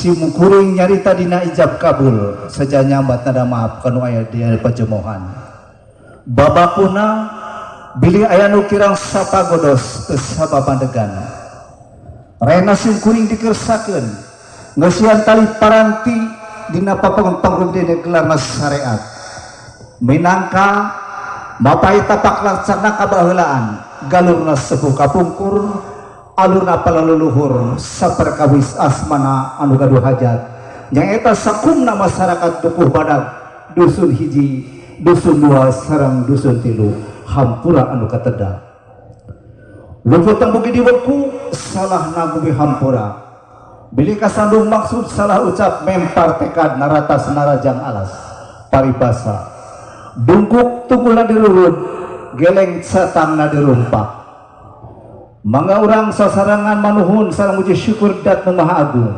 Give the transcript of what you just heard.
Simkuring nyarita dina ijab kabul saja nyambat nada maaf kanu aya di pajemohan. Babakuna bilih aya nu kirang sapagodos teu sababandegan. Rena simkuring dikersakeun ngeusian tali paranti dina papangon pangrundene gelarna syariat. Minangka mapai tapak laksana kabaheulaan galurna sepuh kapungkur alurna palaluluhur saperkawis asmana anu gaduh hajat nyaeta sakumna masyarakat Dukuh Badag dusun hiji dusun dua sareng dusun tilu hampura anu kateda luput tembung diweku salahna bumi hampura bilih kasandung maksud salah ucap mempar tekad naratas narajang alas paribasa dungkuk tunggulna dirurud geleng catangna dirumpak. Mangga urang sasarangan manuhun sareng muji syukur dat nu Maha Agung.